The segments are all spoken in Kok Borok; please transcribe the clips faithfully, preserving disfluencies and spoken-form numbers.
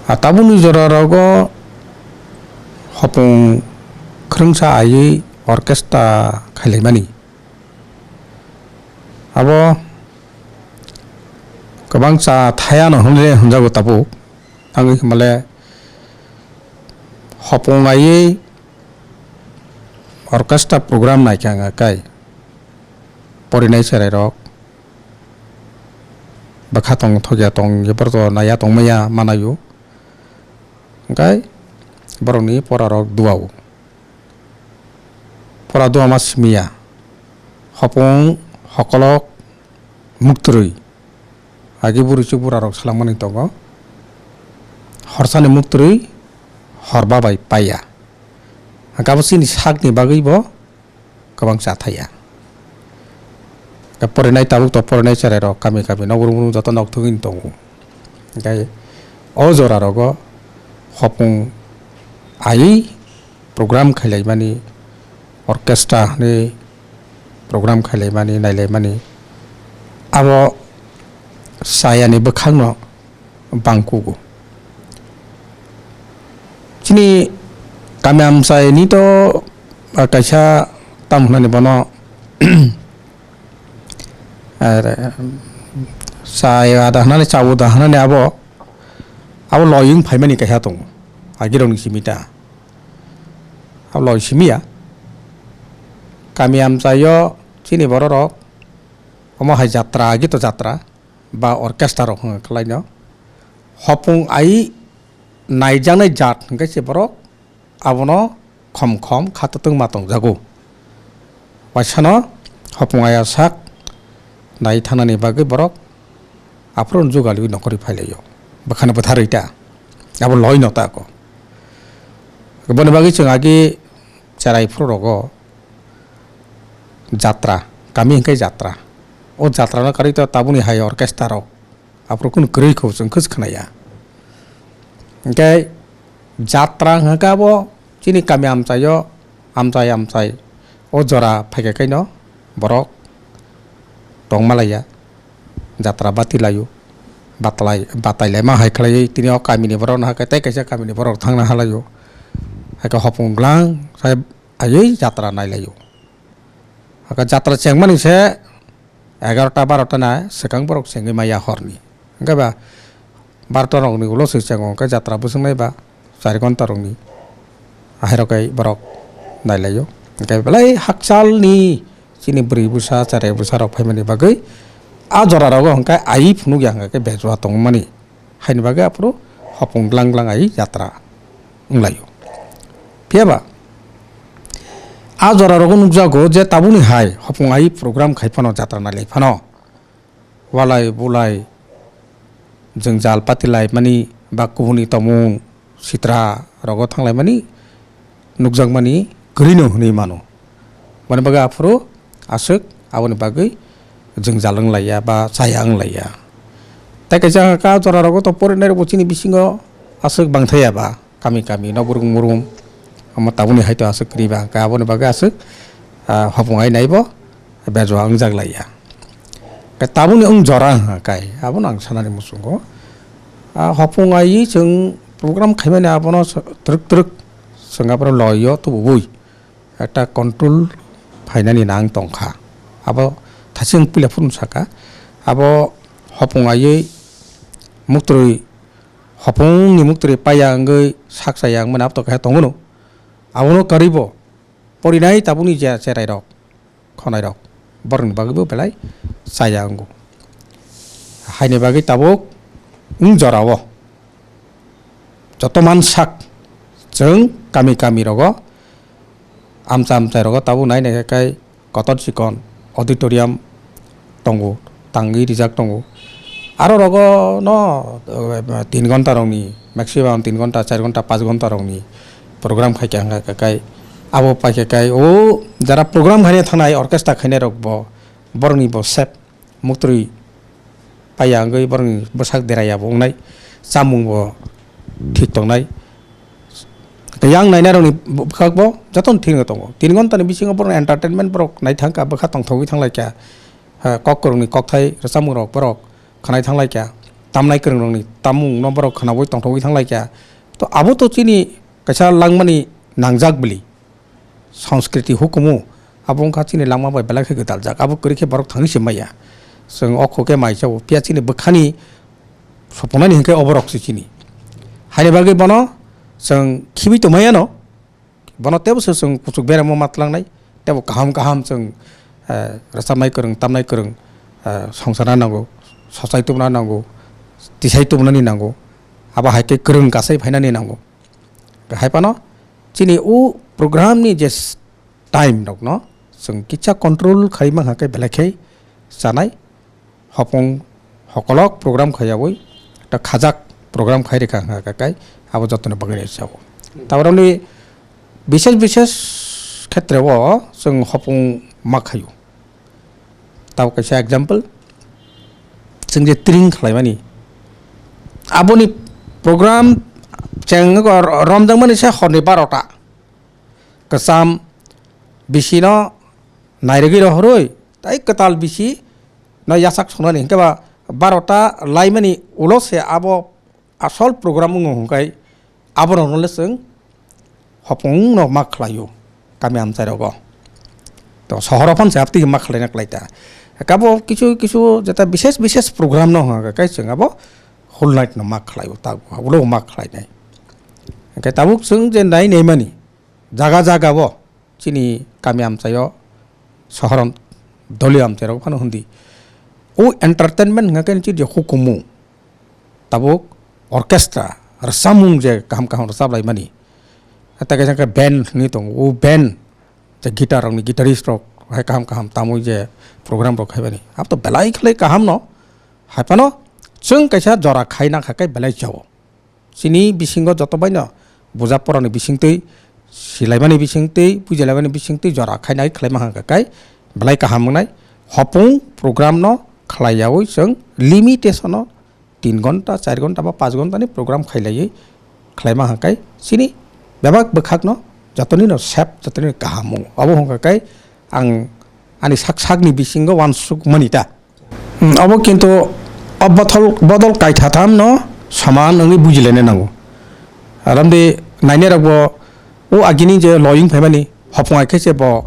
A tabukni jora rogo hopung khwrwngsa aiwi orchestra khailaimani. Abo kwbangsa thayano hwnwi hwnjago tabuk. Tangwi hwnmale hopung aiwi orchestra program naikha wngkha kai porinai cherairok bwkha tong thokya tong, borok to naiya tongmaya manayo. Hwnkhe borokni porarok duao. Pora duama simiya. Hopung, hokolok, muktwrwi. Agi bwrwi chuk burarok salangmani tongo. Horsani muktwrwi, horba bai paiya. Hwnkhe abo chini sakni bagwi bo kwbang cha thaya. Porinai tabuk to porinai cherairok kami kami nokbar mung joto nok thungwi tongo. Hwnkhe o jora rogo hopung aiwi program khailaimani, orchestra hinwi program khailaimani, nailaimani, abo sayani bwkhakno bangkugo. Chini kami amchaini to, ah, kaisa tam hwnani bono, ah, chai ada hwnani, chao da hwnani abo, abo loyung phaimani kaisa tongo. Agirokni simi ta. Abo loi simi ya. Kami amchaio chini bororok omo hai jatra, agi to jatra. Ba orchestra rok hwnka khlaino. Hopung ai naijaknai jat hwnkhe se borok abono khom khom khatotwng ma tongjago. Waisano hopung ai sak nai thangnani bagwi borok aphuru jugalwi nokori phailaio. Bwkhano bwtharwi ta. Abo loino ta ko. Boni bagwi chwng agi cherai phuru rogo jatra, kami hwnkhe jatra. O jatrano karwi to tabukni hai orchestra rok. Aphuru kunu kwrwi kho chwng khus khnaya. Hwnkhe jatra hwnkhe abo chini kami amchaio, amchai amchai o jora phaikhe kaino borok tongmalaiya, jatra bati laio, batlai, batai laima hai khlaiwi tini o kamini borok no hakhe tei kaisa kamini borok thangna halaio, hakhe hopung glang sai aiwi jatra nailaio. Hakhe jatra chengmani se egarota barota na swkang borok chengwi maya horni. Hwnkhe ba barota rokni ulo se chengo hwnkhe jatra bwswk nai ba char ghonta rokni ahairok kai borok nailaio. Hwnkhe belai hakchalni chini bwrwi bwsa cherai bwsa rok phaimani bagwi a jora rogo hwnkhe ai phunukya hwnkhe bejua tongmani. Haini bagwi aphuru hopung glang glang ai jatra wnglaio. Phiya ba a jora rogo nukjago je tabukni hai hopung ai program khai phano jatra nailai phano walai bulai jwngjal patilai mani ba kubuni tongmung sitra rogo thanglai mani nukjakmani kwrwino hwnwi mano. Boni bagwi aphuru aswk aboni bagwi jwngjal wnglaiya ba chaya wnglaiya. Tei kaisa hwnkha jora rogo to porinai rokbo chini bisingo aswk bangthaya ba kami kami nokbrwng murung omo tabukni hai to aswk kwrwi ba hwnkha aboni bagwi aswk, ah, hopung ai naibo bejua wngjak laiya. Khe tabukni wng jora hwnkha kai, abono ang sanani muchungo. Ah, hopung aiwi chwng program khaimani abono twrwk twrwk chwng abono loio tububui ekta control phainani nang tongkha. Abo thaching puila phuru saka, abo hopung aiwi muktwi, hopungni muktwi paiya wngwi sak chaya wngmani abo to khe tongo no. Abono kwrwibo porinai tabukni je cherai rok. Khonai rok borokni bagwibo belai chaya wngo. Haini bagwi tabuk wng jorao joto mansak chwng kami kami rogo amcha amchai rogo tabuk nai nai khe kai kotor chikon auditorium tongo, tangwi rijak tongo. Aro rogo no, eh, tin ghonta rokni, maximum tin ghonta, char ghonta, panch ghonta rokni program khai kha, hwnkha khe kai abo pai khe kai o jara program khaina thangnai orchestra khainai rok bo borokni bo sep muktwi paiya wngwi borokni bwsak deraiya bo wngnai, chamung bo thik tongnai. Yang nainai rokni bwkhak bo jotono thik no tongo. Tin ghonta ni bisingo borokni entertainment borok nai thang kha, bwkha tongthogwi thang lai kha. Ha, kok kwrwngni kokthai rwchapmung rok borok khwnai thang lai kha. tamnai kwrwngrokni tamungno borok khwnaui tongthogwi thanglaikha. To abo to chini kaisa langmani nangjak bwlwi, sanskriti hukumu, abo wngkha chini langma bai belai khe gwdaljak, abo kwrwi khe borok thangwi se maya. Chwng o kho khe mai chao, phiya chini bwkhani soponani hinkhe oborok se chini. Haini bagwi bono chwng khibi tongmaya no. Bono tebo se chwng kuchuk beramo ma twlangnai, tebo kaham kaham chwng, eh, rwchapnai kwrwng, tamnai kwrwng, eh, songchana nango, sochai tubuna nango, tisai tubunani nango, abo hai khe kwrwng kasai phainani nango. Hai phano chini o program ni je s-, time rokno chwng kisa control khai mang khe belai khe chanai. Hopung hokolok program khaiyaui ta khajak program khai rikha wngkha kai abo jotoni bagwi sao. Taboroni bises bises khetreo chwng hopung ma khaio. Tabo kaisa example, chwng je tring khlaimani, aboni program cheng romjakmani se horni barota. Kwcham bisino nairigwi rohorwi tai kwtal bisi no yachak songnani hinkhe ba barota laimani ulo se abo asol program wngo hwnkhai aborokno le chwng hopung no ma khlaio kami amchai rogo. To sohoro phon se aptwi ma khlaina khlaita. Kabo kisu kisu jeta bises bises program no hwnka kai chwng abo whole night no ma khlaio ta ulo ma khlainai. Hinkhe tabuk chwng je nai naimani jaga jaga o chini kami amchaio sohor doli amchairok phano hwndi. O entertainment hwnka khe chini hukumu tabuk orchestra rwchapmung je kaham kaham rwchaplaimani. Tei kaisa khe band hwnwi tongo, o band je guitar rokni guitarist rok hai kaham kaham tamwi je program rok khaimani. Abo to belai khlai kaham no. Hai phano chwng kaisa jora khai nang kha khe belai chao. Chini bisingo joto baino buja porani bisingtwi, silaimani bisingtwi, puja laimani bisingtwi jora khainai khlaima hwnka kai belai kaham wngnai. Hopung program no khlaiyaui chwng limitation o tin gonta, char gonta ba panch gonta ni program khailaiwi khlaima hwnka kai chini bebak bwkhak no jotoni no sep, jotoni no kaham wngo. Abo hwnka kai ang ani sak sak ni bisingo uansuk mani ta. Hmm, abo kintu o bothol, bodol kaithatham no soman wngwi bujilaina nango. Aramde nainai rok bo o agini je loyung phaimani hopung ai khe se bo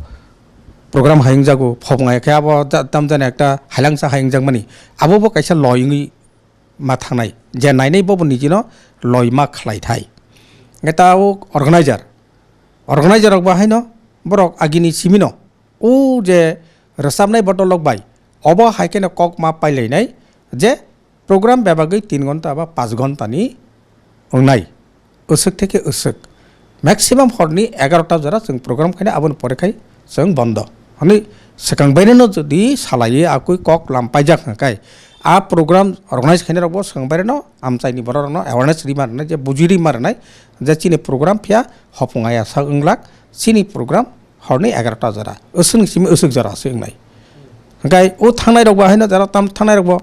program hayung jago, hopung ai khe abo da-, tam jani ekta hailangsa hayung jakmani. Abo bo kaisa loyungwi ma thangnai je nainai bo bo nijino loima khlai thai. Nge ta o organizer, organizer rok bo haino borok agini simino o je rwchapnai bodolrok bai obo hai kheno kok ma pailainai je program bebagwi tin gonta ba panch gonta ni wngnai, aswk theke aswk maximum horni egarota jora chwng program khaina aboni pore khai chwng bondo hwnwi swkang baireno jodi salaiwi akwi kok lam paijak hwnkhai a program organize khainai rokbo swkang baireno amchaini borok rokno awareness rima rwnai je buji rima rwnai je chini program phiya hopung aya sak wnglak chini program horni egarota jora, aswkni simi aswk jora se wngnai. Hwnkhe o thangnai rokbo haino jora tam thangnai rokbo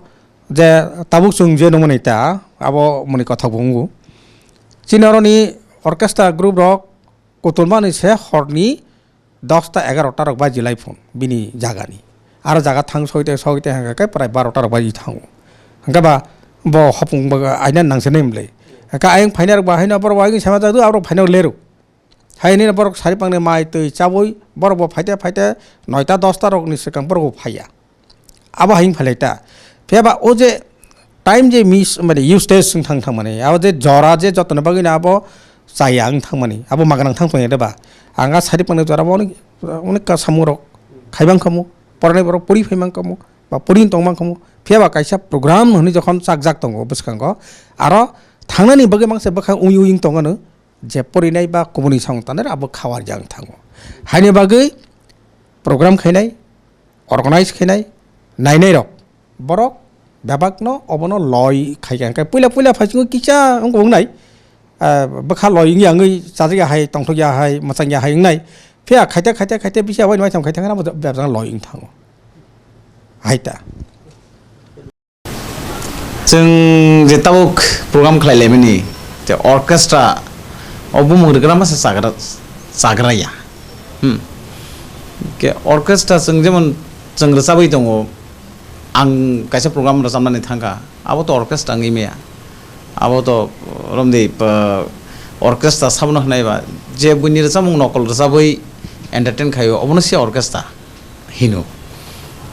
je tabuk chwng je nungmani ta abo moni kothok bo wngo. Chini oroni orchestra group rok kuturmani se horni dosta egarota rok baji lai phun bini jagani. Aro jaga thang soite soite hwnkhe prai barota rok baji thango. Hwnkhe ba bo hopung bo aina nangse nai mle. Hwnkhe ayang phaina rok ba haino borok ayang sama jadu aro phaina leru. Hai nini borok sari pangni mai twi chabwi borok bo phaite phaite noita dosta rokni swkang borok bo phaiya. Abo hai wng phailai ta. Phiya ba o je time je miss mane usage wng thang thang mani abo je jora je jotoni bagwi no abo chaya wng thang mani abo magnang thang thang ya de ba. Ang a sari pangni jora bo onek onek ka samung rok khai bang khamu, poranai borok pori phai mang khamu ba pori tong mang khamu. Phiya ba kaisa program hwnwi jokhon chak jak tongo bwskango aro thangnani bagwi mangse bwkhang ui ui wng tong ano. Je porinai ba kubuni song tanai abo khawarjak wng thango. Haini bagwi program khainai, organize khainai, nainai rok borok bebak no obono loi khai kha. Hwnkhe puila puila phaisingo kisa wng wngnai, ah, bwkha loi wngya wngwi chajak ya hai, tongthok ya hai, mwchang ya hai wngnai. Phiya khaite khaite khaite bisi abo ni waitham khaite khaina abo bebak no loi wng thango. Hai ta. Chwng je tabuk program khlai laimani, je orchestra o bumung rwgra masa chagra, chagra ya. Hmm. Ke orchestra chwng jemon chwng rwchabwi tongo, ang kaisa program rwchapnani thangkha, abo to orchestra wngwi maya. Abo to, romdi, orchestra sabono hwnwi ba, je buini rwchapmung nokol rwchapwi entertain khaio, obono se orchestra hino.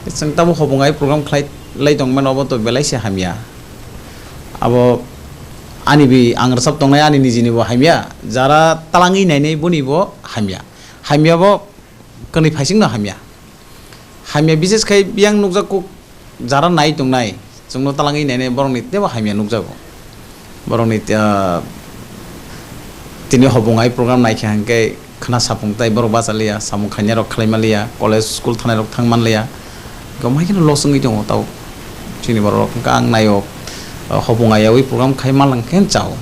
Chwng tabuk hopung ai program khlai lai tongmani, obo to belai se hamya. Abo ani bi ang rwchap tongnai, ani nijini bo hamya, jara talangwi nainai boni bo hamya. Hamya bo kwnwi phaisingno hamya. Hamya bises khai biyang nukjak kuk jara nai tongnai, chwngno talangwi nainai borokni teibo hamya nukjago. Borokni, ah, tini hopung ai program naikha hwnkhe khna sapung tai borok bachaliya, samung khainai rok khlai manliya, college school thanai rok thang manliya. Gom hai kheno loss wngwi tongo tao chini borok rok. Hwnkhe ang naio, ah, hopung aiyawi program khai manlang khe chao.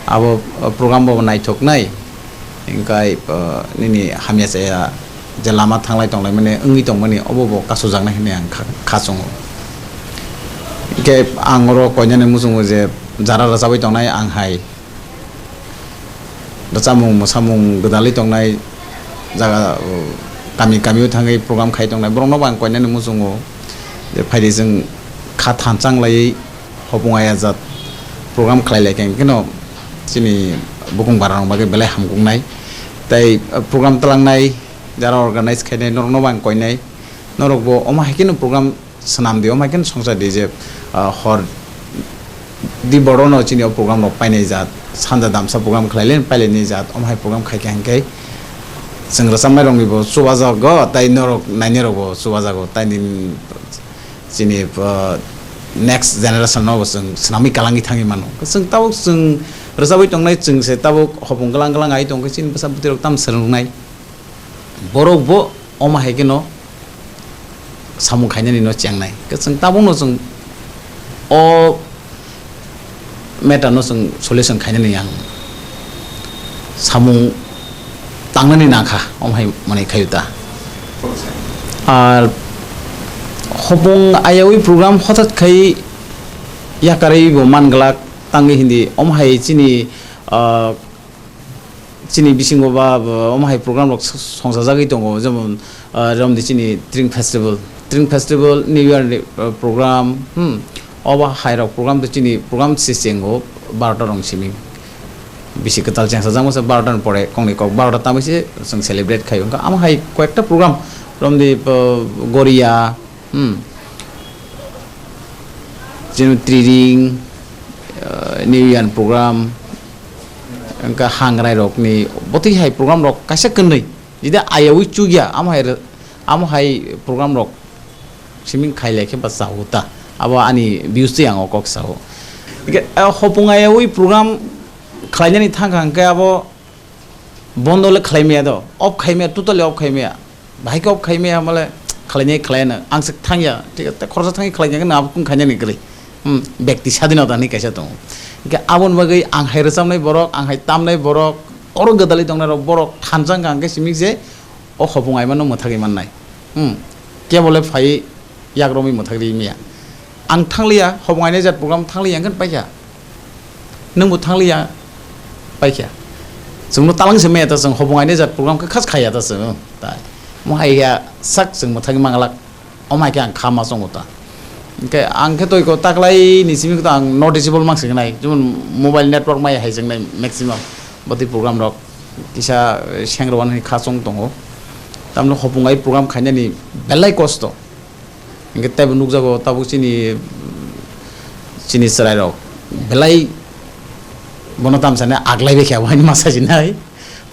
Abo, ah, program bo naithoknai, hwnkhe, ah, nini hamya chaya je lama thanglai tonglaimani wngwi tongmani obo bo kasujaknai hinwi ang kha-, kha chwngo. Hwnkhe ang oro koinani muchungo je jara rwchabwi tongnai ang hai rwchapmung mwsamung gwdalwi tongnai jaga, uh, kami kamio thangwi program khai tongnai borokno bo ang koinani muchungo je phaidi chwng kha thanchang laiwi hopung aya jat program khlai lai khe hwnkhe no chini bukung bara rok bagwi belai hamkuknai tei, uh, program twlangnai jara organize khainai norokno bo ang koinai norok bo omo hai kheno program swnam di, omo hai kheno songcha di je, ah, hor di boro no chini o program rok painai jat, sanja damsa program khlai le pailai nai jat, omo hai program khai khe hwnkhe chwng rwchapnai rok ni bo chubajago, tai norok nainai rok bo chubajago, tai ni chini, ah, next generation no bo chwng swnamwi kalangwi thangwi mano. Chwng tabuk chwng rwchabwi tongnai, chwng se tabuk hopung glang glang ai tong khe chini bwsa bwtwi rok tamo swrwng nai. Borok bo omo hai kheno samung khainani no chengnai. Khe chwng tabukno chwng o matter no chwng solution khainani ang samung tangnani nangkha, omo hai manwi khayu ta. Ar hopung ayawi program hothat khai yakarwi bo man glak tangwi hindi, omo hai chini, ah, chini bisingo ba, ba, omo hai program rok s-, songchajagwi tongo, jemon, ah, romdi chini Tring Festival, Tring Festival, New Year ni, ah, program, hmm, obo hai rok program to chini program se chengo barota rong simi. Bisi kwtal chengsa jang masa barota ni pore kongni kok barota tamwi se chwng celebrate khai. Wngkha omo hai koyekta program romdi, ah, Goria, Hmm. Chini Triring, eh, New Year program, wngkha hangrai rokni botwi hai program rok kaisa kwnwi. Jodi ayawi chukya, amo hai re-, amo hai program rok siming khailai khe ba chao ta. Abo ani views twi ang o kok sao. Hingkhe, eh, hopung ayawi program khlainani thangkha hingkhe abo bondo le khlai maya do, off khai maya, totally off khai maya. Bahai khe off khai maya hamale khlainai khlaiya no. Ang se thangya, thik ase, khoroksa thangwi khlainai khe no abo kung khainani kwrwi. Hmm, bekti sadinota hinwi kaisa tongo. Hingkhe aboni bagwi ang hai rwchapnai borok, ang hai tamnai borok, oro gwdalwi tongnai rok, borok thansa wngkha hingkhe simi je o hopung aimano mwthagwi mannai. Hmm, kebo le phai yak romwi mwthagwi maya. Ang thangliya, hopung aina jat program thangliya hwnkhe paikha. Nwngbo thangliya, paikha. Chwngno talang se maya ta chwng hopung aina jat program khe khas khaiya ta chwng. Tai. Mo hai ya sak chwng mwthagwi manglak. Omo hai khe ang kha ma chongo ta. Hwnkhe ang khe toi ko taklai ni simi khe to ang noticeable mang se nai. Jemon mobile network mai hai chwng nai maximum. Botwi program rok kisa, eh, seng rwani kha chong tongo. Tamno hopung ai program khainani belai kosto. Hingke teibo nukjago tabuk chini, chini chwrairok belai bono tamsani aglai bai khe abo haino ma sajinai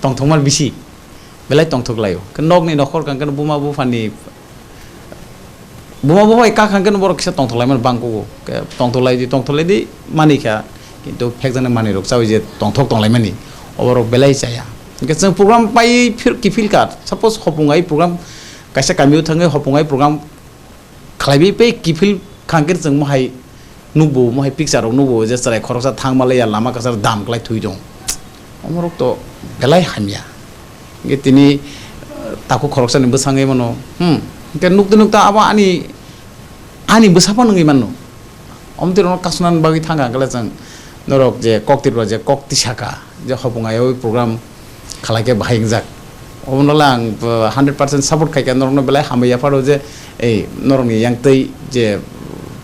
tongthokma bisi belai tongthok laio. Khe nokni nokhor kang khe buma buphani, buma buphai kha kang khe borok kisa tongthok laimani bangkugo. Khe tongthok lai di, tongthok lai di manwi kha, kintu phekjaknai manwirok chaui je tongthok tonglaimani, oborok belai chaya. Hingke chwng program pai phil-, kiphil kha, suppose hopung ai program kaisa kamio thangwi hopung ai program khlaiwi pai kiphil khangkhe chwng mohai nukbo, mohai picture rok nukbo je chwrai khoroksa thangma laiya lama kwcharo dam kwlai thwi tong. Omorok to belai hamya. Hingke tini, eh, takhuk khoroksani bwsangwi mano. Hmm. Hingke nukte nukte abo ani, ani bwsa phano wngwi mano. Omtwi rokno kasunani bagwi thangkha hingkhe chwng norok je kok twibrok je kok tisaka je hopung aywi program khalai khe bahai wngjak. Omono le ang, uh, hundred percent support khai kha norokno, belai hambai ya pharo je ei norokni yang tei je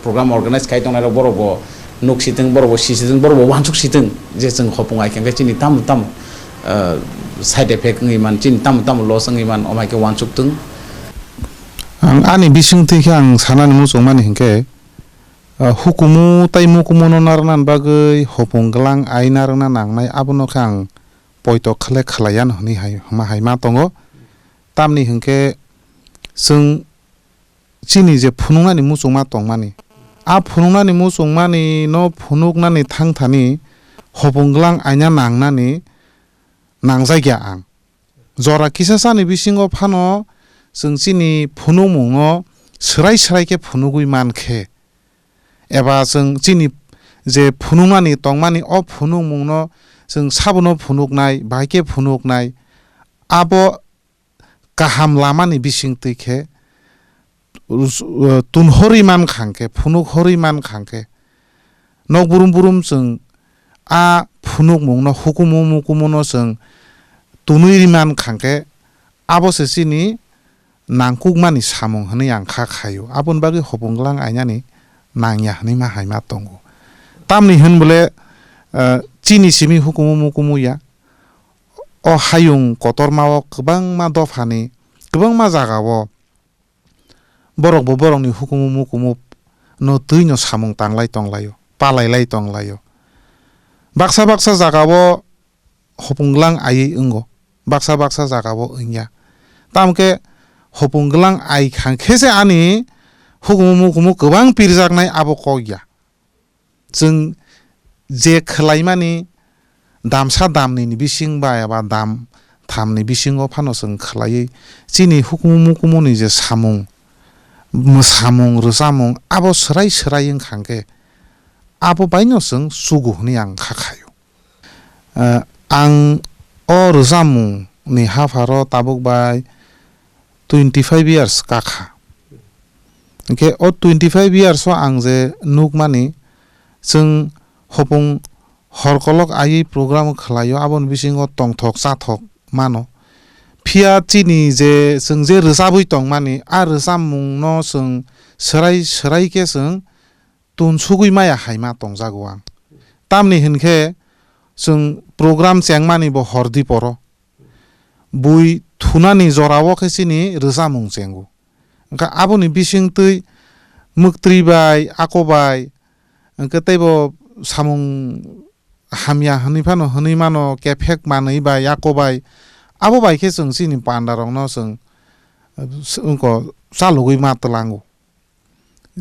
program organize khai tongnai rok borok bo nuk sitwng, borok bo si sitwng, borok bo wansuk sitwng je chwng hopung ai khe chini tamo tamo, uh, side effect wngwi man, chini tamo tamo loss wngwi man, omo hai khe wansuk twng. Ang ani bising twi khe ang sanani muchung mani hinkhe, uh, hukumu tei mukumu no narwkna bagwi hopung gwlang ai narwkna nangnai, abono khe ang poito khle khlai ya hwnwi hai, hwnma hai ma tongo. Tamni hinkhe chwng chini je phunuknani muchungma tongmani, a phunuknani muchungmani no phunuknani thangthani hopung gwlang aina nangnani nangjak ya ang. Jora kisa sani bisingo phano chwng chini phunukmung no swrai swrai khe phunugwi man khe, eba chwng chini je phunukmani tongmani, o phunukmungno chwng sabono phunuknai, bai khe phunuknai, abo kaham lamani bising twi khe, uh, tunhorwi man khang khe, phunuk horwi man khang khe, nok burum burum chwng a phunukmungno, hukumu mukumuno chwng tunwi ri man khang khe, abo se chini nangkukmani samung hwnwi ang kha khaio. Aboni bagwi hopung gwlang ainani nangya hwnwi ma hai ma tongo. Tamni hwn bole, eh, chini simi hukumu mukumu ya. O hayung kotormao kwbangma dophani, kwbangma jagao borok bo borokni hukumu mukumu no twi no samung tanglai tonglaio, palai lai tonglaio. Baksa baksa jagao hopung gwlang aiwi wngo, baksa baksa jagao wngya. Tamo khe hopung gwlang ai khang khe se ani hukumu mukumu kwbang pirjaknai abo kok ya. Chwng je khwlaimani damsa damnini bising ba eba dam thamni bisingo phano chwng khwlaiwi chini hukumu mukumuni je samung, mwsamung, rwchapmung abo swrai swrai wng khang khe abo baino chwng chugo hwnwi ang kha khaio. Ah, ang o rwchapmung ni hapharo tabuk bai twenty five years kakha. Hwnkhe o twenty five years o ang je nukmani, chwng hopung horkolok aiwi program khlaio, aboni bisingo tongthok chathok mano. Phiya chini je chwng je rwchabwi tongmani, a rwchapmungno chwng swrai swrai khe chwng tunsugwi maya hai ma tongjago ang. Tamni hinkhe chwng program chengmani bo hor diporo. Bui thunani jorao khe chini rwchapmung chengo. Wngkha aboni bisingtwi mwktwi bai, ako bai, hwnkhe teibo samung hamya hwnwi phano hwnwi mano, kephek manwi bai, ako bai. Abo bai khe chwng chini pandarokno chwng, wngkha chalogwi ma twlango.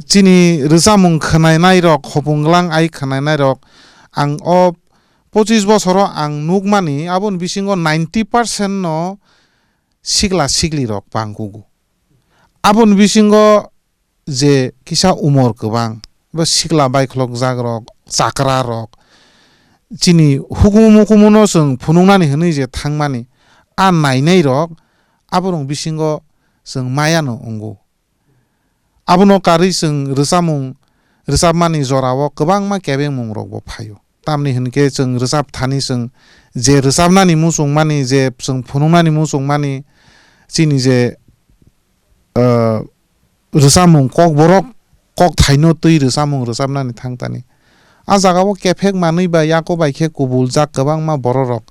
Chini rwchapmung khwnainairok, hopung gwlang ai khwnainairok, ang o pochis bosoro ang nukmani, aboni bisingo ninety percent no sikla siklirok pangkugo. Aboni bisingo je kisa umor kwbang, ba sikla baikhlokjakrok, chakrarok, chini hukumu mukumuno chwng phunuknani hwnwi je thangmani, a nainairok, aborok bisingo chwng mayano wngo. Abono karwi chwng rwchapmung, rwchapmani jorao kwbangma kebengmungrokbo phaio. Tamni hwn khe chwng rwchap thani, chwng je rwchapnani muchungmani, je chwng phunuknani muchungmani, chini je, ah, rwchapmung kokborok kokthaino twi rwchapmung rwchapnani thang tani. A jagao kephek manwi bai yako bai khe kubuljak kwbangma bororok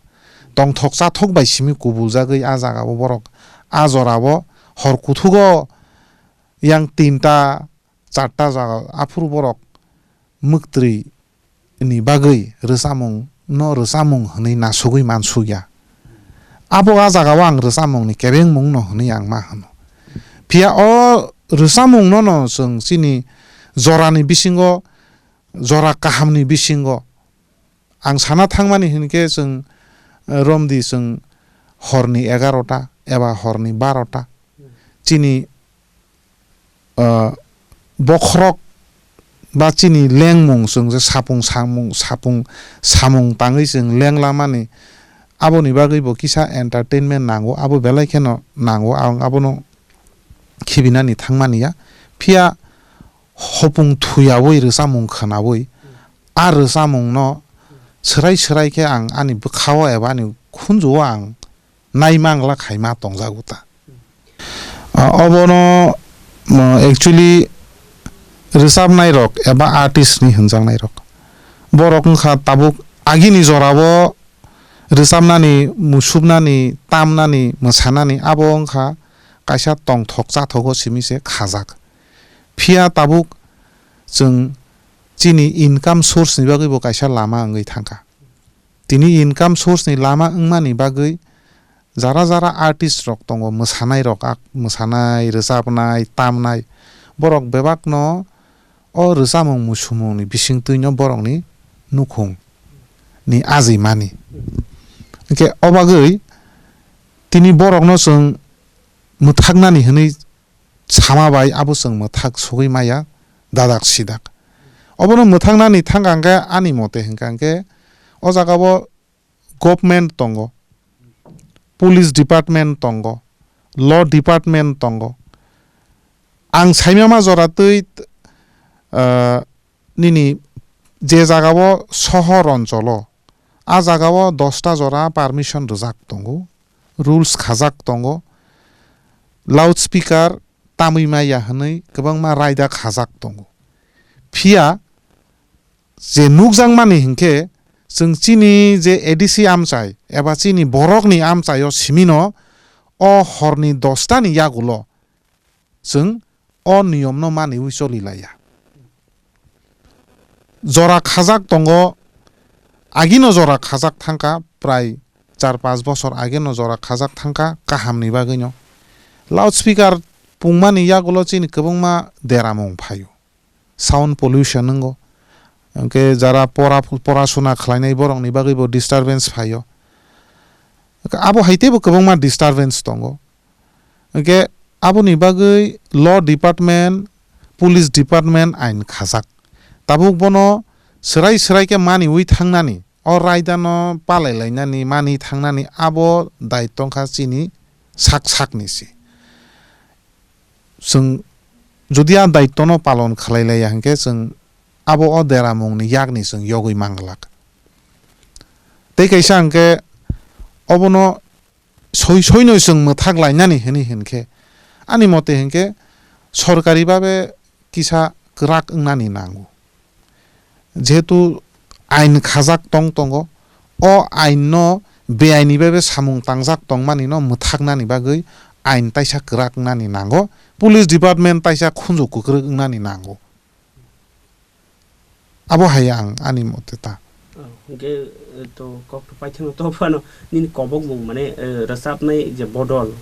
tongthok chathok bai simi kubuljagwi a jagao borok a jorao hor kuthugo yang tinta, charta jaga aphuru borok mwktwi ni bagwi rwchapmung no rwchapmung hwnwi nasugwi mansukya. Abo a jagao ang rwchapmung ni kebengmung no hwnwi ang ma hwno. Phiya o rwchapmung no no chwng chini jorani bisingo, jora kahamni bisingo ang sana thangmani hinkhe chwng, eh, romdi chwng horni egarota eba horni barota chini, ah, bokhorok ba chini lengmung chwng je sapung samung, sapung samung tangwi chwng lenglamani, aboni bagwi bo kisa entertainment nango, abo belai kheno nango, ang abono khibinani thangmani ya. Phiya hopung thuyaui rwchapmung khwnaui, a rwchapmungno swrai swrai khe ang ani bwkhao eba ani khunjuo ang naimangla khaima tongjago ta. Ah, obono, ah, actually rwchapnai rok eba artist ni hwnjaknai rok, borok wngkha tabuk agini jorao rwchapnani, musuknani, tamnani, mwsanani abo wngkha kaisa tongthok chathogo simi se khajak. Phiya tabuk chwng chini income source ni bagwi bo kaisa lama wngwi thangkha. Tini income source ni lama wngmani bagwi jara jara artist rok tongo, mwsanai rok, ak-, mwsanai, rwchapnai, tamnai, borok bebak no o rwchapmung musumung ni bisingtwi no borok ni nukhung ni ajwi mani. Hwnkhe o bagwi tini borok no chwng mwthaknani hwnwi sama bai abo chwng mwthak sogwi maya, dadak sidak. Obono mwthaknani thangkha hwnkhe ani mote hwnkha hwnkhe o jagao government tongo, police department tongo, law department tongo. Ang saimama jora twi, ah, nini je jagao sohor oncholo, a jagao dosta jora permission rwjak tongo, rules khajak tongo, loudspeaker tamwi maya hwnwi kwbangma raida khajak tongo. Phiya je nukjakmani hinkhe chwng chini je A D C amchai eba chini borokni amchaio simino o horni dosta ni yagulo chwng o niyomno maniwi choli laiya. Jora khajak tongo, agino jora khajak thangkha, prai char panch bosor ageno jora khajak thangkha kahamni bagwino. Loudspeaker pungmani yagulo chini kwbangma deramung phaio. Sound pollution wngo. Hwnkhe jara pora, porasuna khlainai borokni bagwibo disturbance phaio. Abo hai teibo kwbangma disturbance tongo. Hwnkhe aboni bagwi law department, police department ain khajak. Tabuk bono swrai swrai khe maniwi thangnani, o raidano palai lainani, mani thangnani abo daitto wngkha chini sak sakni se. Chwng jodi a daittono palon khlai laiya hinkhe chwng abo o deramungni yakni chwng yogwi manglak. Tei kaisa hinkhe obono soi soino chwng mwthak lainani hwnwi hinkhe, ani mote hinkhe sorkari babe kisa kwrak wngnani nango. Jehetu ain khajak tong tongo, o ain no beaini babe samung tangjak tongmani no mwthaknani bagwi ain taisa kwrak wngnani nango, police department taisa khunju kwkrwk wngnani nango. Abo hai ang ani mote ta. Oh, hwnkhe, eh, to kok to paithakno to phano nini kobokmung mane, eh, rwchapnai je bodol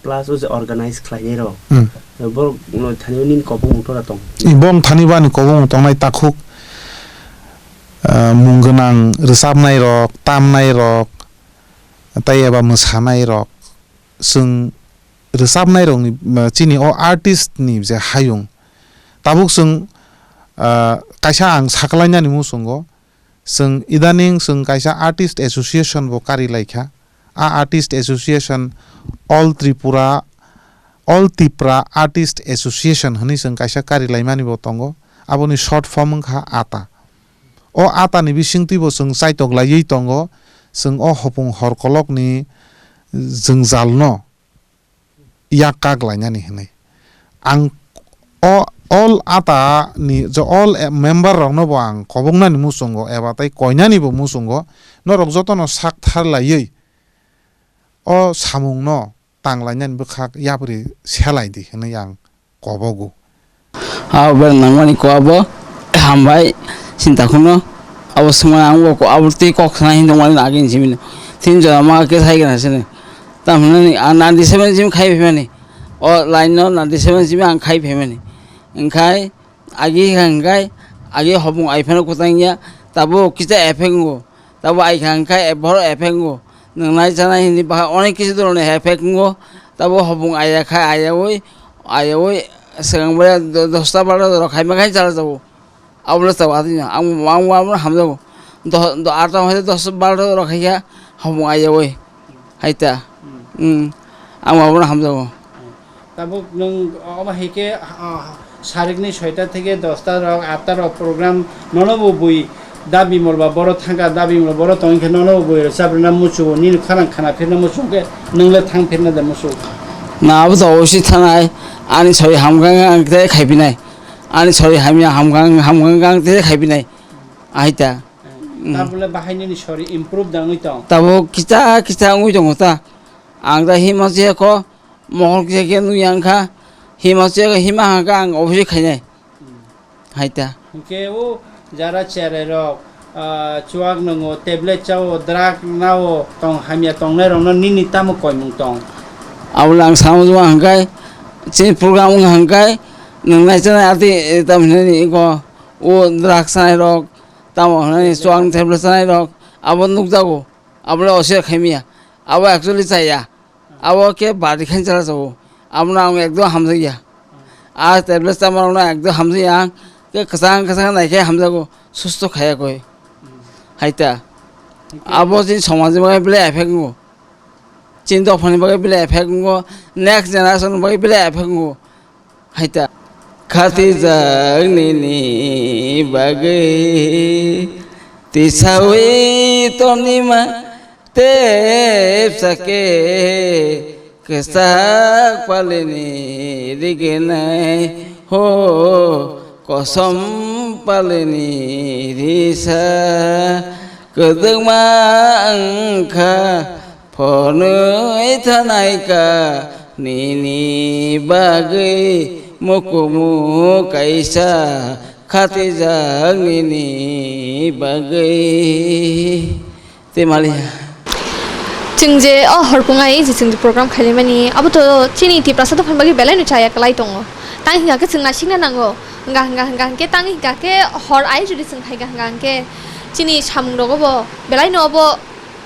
plus o je organize khlainai rok. Hmm. Eh, borok no thani nini kobokmung tora tong. I bong thani bo ani kobokmung tongnai takhuk, eh, mung gwnang rwchapnai rok, tamnai rok, tei eba mwsanai rok. Chwng rwchapnai rokni, eh, chini o artist ni je hayung tabuk chwng, ah, kaisa ang saklainani muchungo, chwng idaning chwng kaisa artist association bo kari laikha. A artist association All Tripura, All Tipra Artist Association hwnwi chwng kaisa kari laimani bo tongo. Aboni short form wngkha ata. O ata ni bisingtwi bo chwng chaitok laiwi tongo. Chwng o hopung hor kolokni jwngjalno yak kak lainani hwnwi. Ang o all ata ni je all member rokno bo ang koboknani muchungo eba tei koinani bo muchungo norok jotono sak thar laiwi o samungno tang lainani bwkhak yapri selai di hwnwi ang kobogo. Abo bereng nangmani kok abo hambai sinta khuno abo swngmani ang bo abo tei kok sana hin tongmani agini simi no tin jora ma khe sai gana sini. Tamhinani ang ninety seven simi khai phaimani. O line no ninety seven simi ang khai phaimani. Hwnkhe agi kha hwnkhe agi hopung ai phano kwtang ya tabo kisa effect wngo. Tabo ai kha hwnkhe borok effect wngo. Nwngnai chanai hinwi bahai onek kisi doroni effect wngo. Tabo hopung aiya kha aiyaui, aiyaui swkang bai do-, dosta barota rok khaima khe chala jago. Abono chao atwino ang, ang abono hamjago. Do, do, ata hwnkhe dos barota rok khaikha hopung aiyaui. Haita. Hmm. Hmm. Ang abono hamjago. Tabuk nwng omo hai khe, ah, sarikni soita theke dosta rok, atta rok program nono bo bui Da bimol ba boro thangkha, da bimol boro tongwi khe nono bui rw chabrina muchungo, nini khorang khana phirna muchungo khe nwng le thang phirna de muchungo. Na abo to osi thanai, ani soi hamkang ang tei khaipinai. Ani soi hamya hamkang, hamkang ang tei khaipinai. Aita. Hmm. Tabole bahai nini sori improve da wngwi tong. Tabo kisa kisa wngwi tongo ta. Ang da hima se ko, mohor kisa kisa nui ang kha. Hima se ko, hima hangka ang osi khainai. Hmm. Haita. Hwnkhe o jara cherai rok, ah, chuak nwngo, tablet chao, drug nao, tong hamya tongnai rokno nini tamo koimung tong? Abo lang samo juma hangkai, chini program wng hangkai, nwng nai chana ati, eh, tam hinani ko, o drug sanai rok, tamo hinani chuak tablet sanai rok, abo nukjago, abo le osia khaimia, abo actually chaya. Abo khe bari khe chalajago. Abono ang ekdom hamjakya. A tablet chamarokno ekdom hamjakya ang. Khe kwchang kwchang nai khe hamjago. Susto khaya koi. Haita. Abo chini somajni bagwi belai effect wngo. Chini dophani bagwi belai effect wngo. Next generation bagwi belai effect wngo. Haita. Khatijak nini bagwi tisawi tonima tepsa khe kwchak palini riginai ho kosom palini risa kwdwkma wngkha. Phonwi thanai ka nini bagwi mukumu kaisa khatijak nini bagwi. Tei maliya. Chwng je o horpung ai je chwng je program khaimani abo to chini Tiprasa dophani bagwi belai no chaya kwlai tongo. Tang hinga khe chwng naisingna nango. Hinga hinga hinga hinga khe tang hinga khe hor ai jodi chwng hai hinga hinga khe chini samung rogo bo belai no obo.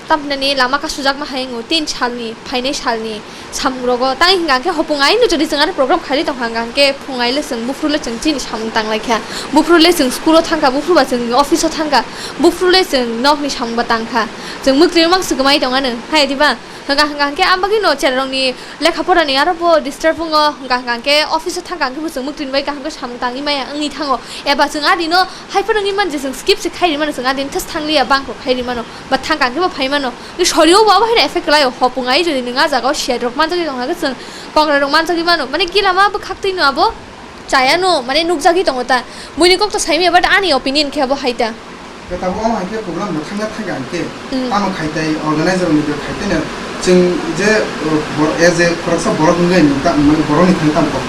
Tamhinani lama kasujakma hai wngo, tin salni, phainai salni samung rogo. Tang hinga khe hopung aino jodi chwng aro program khairi tongkha hinga khe phung aile chwng buphuru le chwng chini samung tanglaikha. Buphuru le chwng school o thangkha, buphuru ba chwng office o thangkha, buphuru le chwng nokni samung ba tangkha. Chwng mwktwi mang swkmai tongano, hai diba? Hinga hinga khe ambagino cherarokni lekha porani aro bo disturb wngo, hinga hinga khe office o thangkha khe bo chwng mwktwi bai kaham khe samung tangwi maya wngwi thango. Eba chwng adino hai phano wngwi man je chwng skip se khairi mano, chwng adini thas thangliya bangkok khairi mano. Ba thang kang khe bo phai mano. Ni sori o bo abo haino effect khlai o. Hopung ai jodi nwng a jaga o siyat rok manjak tong khe chwng kongra rok manjak mano. Mane gila ma bwkhak twi no abo chaya no, mane nukjagwi tongo ta. Buini kok to sai maya, but ani opinion khe abo hai ta. Khe tabuk omo hai khe program bo thangya thangya hai khe. Hmm. Tamo khai tai organizer ni khe khai tai no. Chwng je, uh, bor-, as a khoroksa borok wngwi nwng ta, mane borok ni thani tamo kok.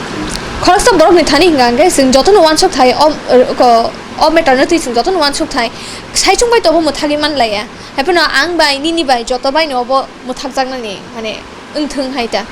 Khoroksa borok ni thani hwnka hwnkhe chwng jotono uansuk thai o, o, o matter no twi chwng jotono uansuk thai. Saichung bai tobo mwthagwi man laiya. Haiphano ang bai, nini bai, joto bai no obo mwthakjaknani, mane, wngthwng hai ta.